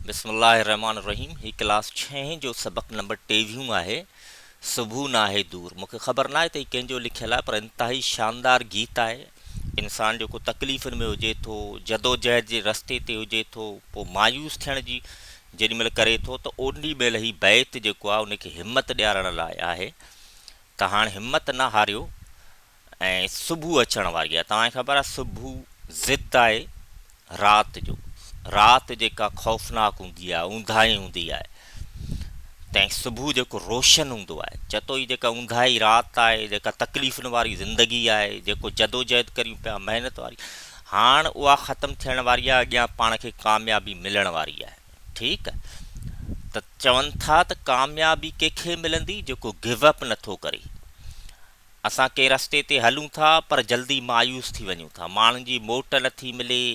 بسم الله الرحمٰن الرحيم هي ڪلاس ڇهين جو سبق نمبر ٽيويهون آهي صبح ناهي دور مون کي خبر ناهي ته هي ڪنهن جو لکيل آهي پر انتهائي شاندار گيت آهي انسان جيڪو تڪليفن ۾ هجي ٿو جدوجهد جي رستي تي هجي ٿو پوء مايوس ٿيڻ جي جيڏي مهل ڪري ٿو ته اوڏي مهل هي بيت جيڪو آهي ان کي همت ڏيارڻ لاء آهي ته هاڻ همت نه هاريو ۽ صبح اچڻ واري آهي. توهان کي خبر آهي صبح ضد آهي رات جو. رات جيڪا خوفناڪ هوندي آهي، اونداهي هوندي آهي. تنهن صبح جيڪو روشن هوندو آهي. چئي ٿو هي جيڪا اونداهي رات آهي، جيڪا تڪليفن واري زندگي آهي، جيڪو جدوجهد ڪريون پيا، محنت واري، هاڻ اها ختم ٿيڻ واري آهي، اڳيان پاڻ کي ڪاميابي ملڻ واري آهي. ٺيڪ ته چون ٿا ته ڪاميابي ڪنهن کي ملندي جيڪو گيو اپ نٿو ڪري. اسان ڪنهن رستي تي هلون ٿا پر جلدي مايوس ٿي وڃون ٿا، ماڻهن جي موٽ نه ٿي ملي،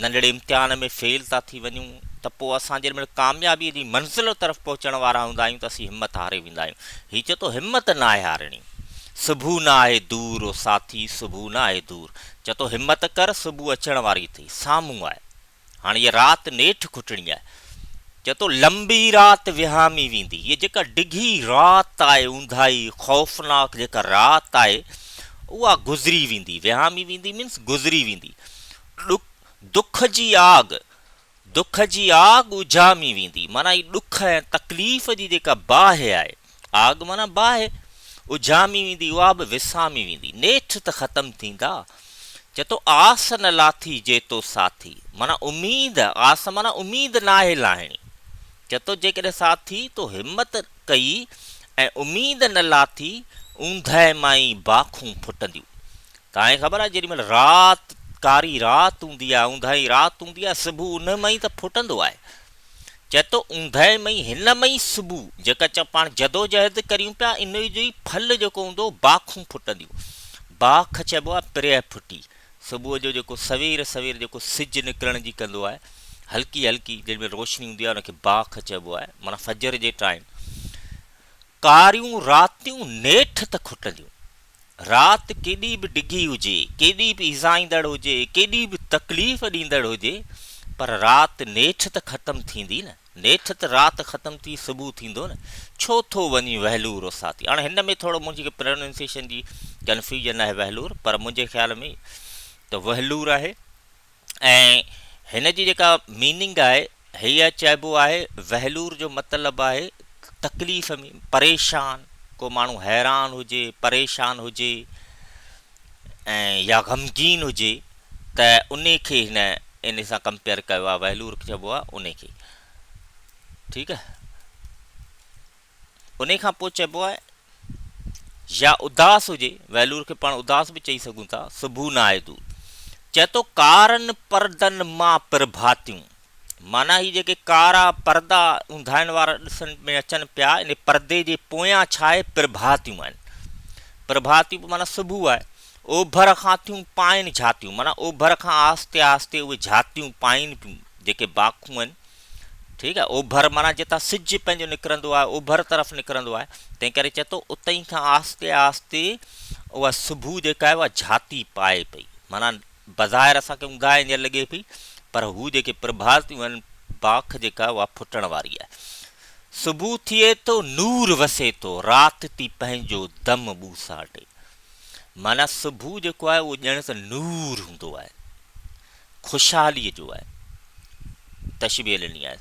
ننڍڙي امتحان ۾ فيل ٿا ٿي وڃون ته پوء اسان جيڏي مهل ڪاميابيء جي منزل طرف پهچڻ وارا هوندا آهيون ته اسين همت هاري ويندا آهيون. هي چئي ٿو همت ناهي هارڻي. صبح نه آهي دور او ساٿي صبح نه آهي دور. چئي ٿو همت ڪر صبح اچڻ واري اٿئي، سامهون آهي. هاڻ هيء رات نيٺ کٽڻي آهي. چئي ٿو، لنبي رات وهامي ويندي. هيء جيڪا ڊگهي رات آهي، اونداهي، خوفناڪ جيڪا رات آهي، اها گذري ويندي. وهامي ويندي مينس گذري ويندي. ڏک، دک جي آگ، دک جي آگ اجهامي ويندي. معنيٰ هي ڏک ۽ تڪليف جي جيڪا باهه آهي، آگ معنيٰ باهه، اجهامي ويندي، اها به وسامي ويندي. نيٺ ته ختم ٿيندا. چئي ٿو آس نه لاٿي جي تو ساٿي. معنيٰ اميد، آس معنيٰ اميد ناهي لاهڻي. چئي ٿو جيڪڏهن ساٿي تو همت ڪئي ۽ اميد نه لاٿي، اوندهه مان ئي باکون ڦٽنديون. توهان کي خبر آهي جيڏي مهل رات، ڪاري رات هوندي آهي، اونداهي رات هوندي آهي، صبح ان مان ئي ته ڦٽندو آهي. چئي ٿو اوندهه ۾ ئي هن ۾ ئي صبح جيڪا چئو پاڻ جدوجهد ڪريون پيا ان جو ئي ڦل جيڪو هوندو باکون ڦٽنديون. باک چئبو آهي پريهه ڦٽي. صبح جو جيڪو سوير سوير جيڪو سج نڪرڻ جي ڪندو آهي هلڪي هلڪي جنهن ۾ روشني هوندي آهي ان کي باک چئبو آهي معنيٰ فجر جي ٽائيم ڪاريون راتيون نيٺ ته کٽنديون. رات ڪيڏي به ڊگهي هجي، ڪيڏي به ايذائيندڙ هجي، ڪيڏي به تڪليف ڏيندڙ هجي، پر رات نيٺ ته ختم ٿيندي نه. نيٺ ته رات ختم ٿي صبح ٿيندو نه. ڇو ٿو وڃين وهلور او ساٿي. هاڻي هن ۾ ٿورو منهنجي کي پروننسيشن جي ڪنفيوزن آهي وهلور، پر منهنجي خيال ۾ ته وهلور آهي. ۽ هن جي جيڪا ميننگ آهي هيء چئبو آهي وهلور جو مطلب آهي تڪليف ۾ پريشان ڪو ماڻهو حيران هجي پريشان هجي ۽ يا غمگين هجي ته انهي کي هن ان سان ڪمپيئر ڪيو آهي وهلور چئبو آهي انهي کي ٺيڪ آهي انهي کان پوء چئبو آهي يا اداس هجي، وهلور کي پاڻ اداس به چئي سگهون ٿا، صبح نه آهي دور. چئي ٿو ڪارن پردن مان پرڀاتيون، معنيٰ هي جيڪي ڪارا پردا اونداهين وارا ڏسڻ ۾ اچن پيا، انهي پردي جي پويان ڇا آهي؟ پرڀاتيون آهن. پرڀاتيون به معنيٰ صبح آهي. اوڀر کان ٿيون پائن جھاتيون، معنيٰ اوڀر کان آهستي آهستي اهي جھاتيون پائن پيون، جيڪي باکون آهن، ٺيڪ آهي اوڀر معنيٰ جتان سج پنهنجو نڪرندو آهي اوڀر طرف نڪرندو آهي تنهن ڪري چئي ٿو اتئين کان آهستي آهستي اها صبح جيڪا آهي اها جھاتي پائي پئي معنيٰ بظاهر اسان کي اونداهي هينئر لڳي پئي پر هو جيڪي پرڀاتيون آهن باک جيڪا اها ڦٽڻ واري آهي صبح ٿئي ٿو نور وسي ٿو رات ٿي پنهنجو دم ٻوساٽي معنيٰ صبح جيڪو آهي اهو ڄڻ ته نور هوندو آهي خوشحاليء جو آهي. تشبيهه ڏني آهي.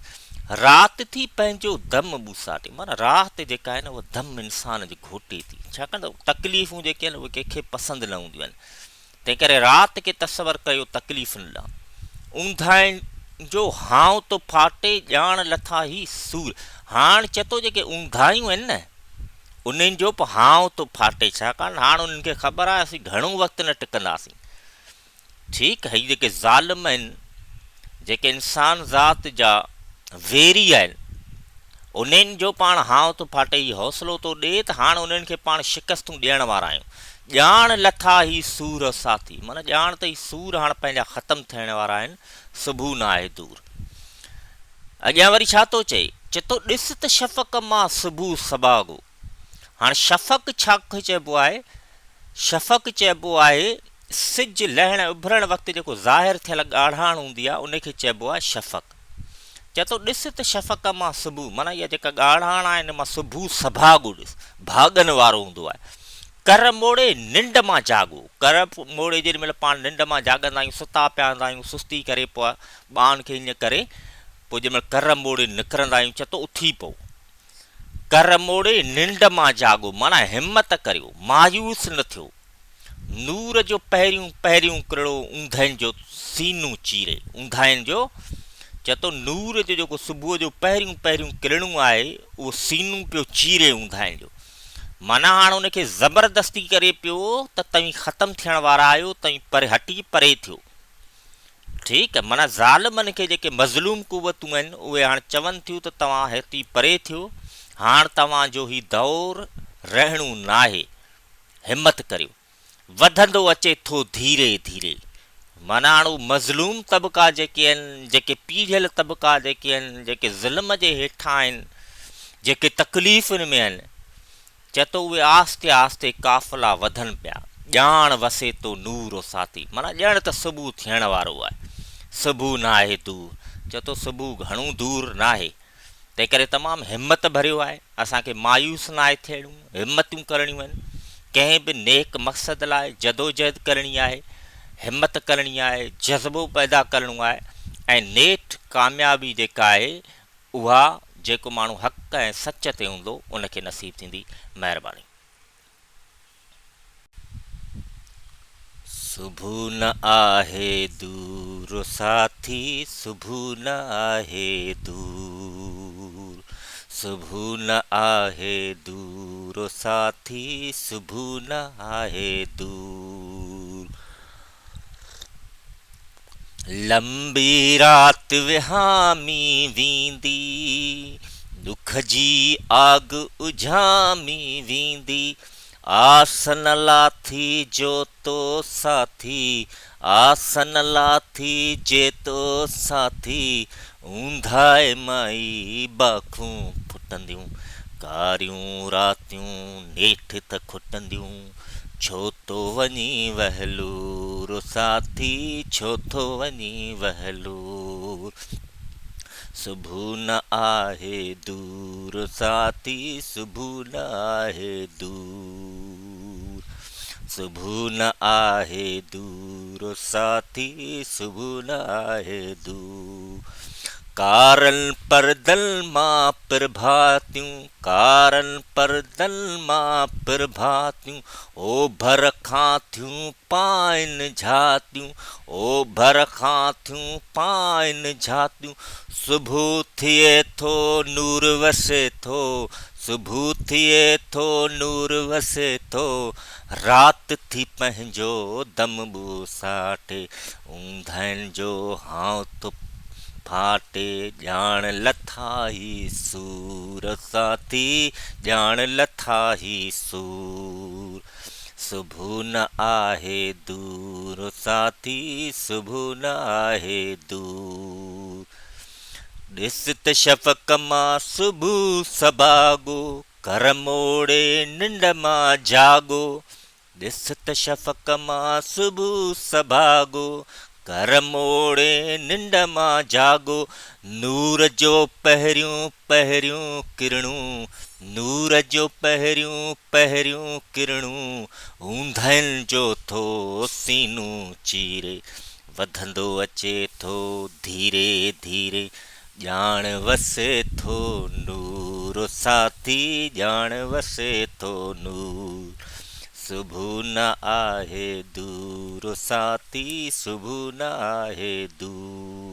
رات ٿي پنهنجو دم ٻوساٽي معنيٰ رات جيڪا آهي نه اها دم انسان جو گهوٽي ٿي ڇاڪاڻ ته تڪليفون جيڪي آهن اهي ڪنهن کي پسند نه هونديون آهن تنهن ڪري رات کي تصور ڪيو تڪليفن ڏانهن اونداهين جو هانء ٿو ڦاٽي ڄاڻ لٿا هي سور هاڻ چئي ٿو جيڪي اونداهيون آهن نه انهن جو به هانء ٿو ڦاٽي ڇاڪاڻ هاڻ انهن کي خبر آهي اسين گهڻو وقت نه ٽڪنداسين ٺيڪ هي جيڪي ظالم آهن، جيڪي انسان ذات جا ويري آهن، انهن جو پاڻ هانء ٿو ڦاٽي، هي حوصلو ٿو ڏئي ته هاڻ انهن کي پاڻ شڪستون ڏيڻ وارا آهيون. ڄاڻ لٿا هي سور ساٿي، معنيٰ ڄاڻ ته هي سور هاڻ پنهنجا ختم ٿيڻ وارا آهن، صبح نه آهي دور. اڳيان وري ڇا ٿو چئي؟ چئي ٿو ڏس ته شفق مان صبح سڀاڳو. هاڻ شفق ڇا کي چئبو آهي؟ شفق چئبو آهي سج لهڻ ۽ اڀرڻ وقت جيڪو ظاهر ٿيل ڳاڙهاڻ هوندي آهي ان کي چئبو آهي شفق. چئي ٿو ڏس ته شفق مان صبح معنيٰ اها جيڪا ڳاڙهاڻ آهي ان مان صبح سڀاڳو ڏس، ڀاڳن وارو هوندو آهي. ڪر موڙي ننڊ مان جاڳو، ڪر موڙي جيڏي مهل پاڻ ننڊ مان جاڳندا آهيون، ستا پيا هوندا آهيون، سستي ڪري پوء ٻانهن کي ائين ڪري پوء جيڏي مهل ڪر موڙي نڪرندا آهيون چئي ٿو اٿي پئو. ڪر موڙي ننڊ مان جاڳو معنيٰ همت ڪريو، مايوس نه ٿيو. نور جو پهريون پهريون ڪرڙو اوندهين جو سينو چيري، اونداهين جو، چئي ٿو نور جو جيڪو صبح جو پهريون پهريون ڪرڻو آهي اهو سينو پيو چيري اونداهين جو. معنيٰ هاڻ ان کي زبردستي ڪري پيو ته توهين ختم ٿيڻ وارا آهيو، توهين پري هٽي پري ٿيو. ٺيڪ، معنيٰ ظالمن کي جيڪي مظلوم قوتون آهن اهي هاڻ چون ٿيون ته توهان هٽي پري ٿيو، هاڻ توهان جو هي دور رهڻو ناهي، همت ڪريو. وڌندو اچي ٿو ڌيري ڌيري. معنيٰ هاڻ هو مظلوم طبقا جيڪي آهن، جيڪي پيڙهيل طبقا جيڪي آهن، جيڪي ظلم جي هيٺان آهن، جيڪي تڪليفن ۾ آهن، چئي ٿو اهي آهستي آهستي قافلا وڌن پيا، ڄاڻ وسي ٿو نور او ساٿي، معنيٰ ڄڻ ته صبح ٿيڻ وارو آهي، صبح ناهي دور، چئي ٿو صبح گهڻو دور ناهي، تنهنڪري تمام همت ڀريو آهي، اسان کي مايوس ناهي ٿيڻو، همتون ڪرڻيون آهن، ڪنهن به نيڪ مقصد لاء جدوجهد ڪرڻي آهي، همت ڪرڻي آهي، جذبو پيدا ڪرڻو آهي ۽ نيٺ ڪاميابي جيڪا آهي اها جيڪو ماڻهو حق ۽ سچ تي هوندو ان کي نصيب ٿيندي. مهرباني. صبح نه آهي دور ساٿي صبح نه آهي دور صبح نه آهي دور ساٿي صبح نه آهي دور. لمبي رات وهامي ويندي، ڏک جي آگ اجهامي ويندي، آس نه لاٿي جو تو ساٿي، آس نه لاٿي جي تو ساٿي، اونداهي مان ئي باکون ڦٽنديون، ڪاريون راتيون نيٺ ته کٽنديون. ڇو ٿو وڃين وهلور ساٿي ڇو ٿو وڃين وهلور صبح نه آهي دور ساٿي صبح نه آهي دور صبح نه آهي دور ساٿي صبح نه آهي دور ڪارن پردن مان پرڀاتيون ڪارن پردن مان پرڀاتيون، اوڀر کان ٿيون پائن جھاتيون، اوڀر کان ٿيون پائن جھاتيون، صبح ٿئي ٿو نور وسي ٿو، صبح ٿئي ٿو نور وسي ٿو، رات ٿي پنهنجو دم ٻوساٽي، اونداهين جو هانء ٿو ڦاٽي، ڄاڻ لٿا هي سور ساٿي، ڄاڻ لٿا هي سور. صبح نه آهي دور ساٿي، صبح نه آهي دور. ڏس ته شفق مان صبح سڀاڳو، ڪر موڙي ننڊ مان جاڳو. ڏس ته شفق مان صبح سڀاڳو، ڪر موڙي ننڊ مان جاڳو، نور جو پهريون پهريون ڪرڻو، نور جو پهريون پهريون ڪرڻو، اوندهن جو ٿو سينو چيري، وڌندو اچي ٿو ڌيري ڌيري، ڄاڻ وسي ٿو نور ساٿي ڄاڻ وسي ٿو نور صبح نه آهي دور ساٿي صبح نه آهي دور.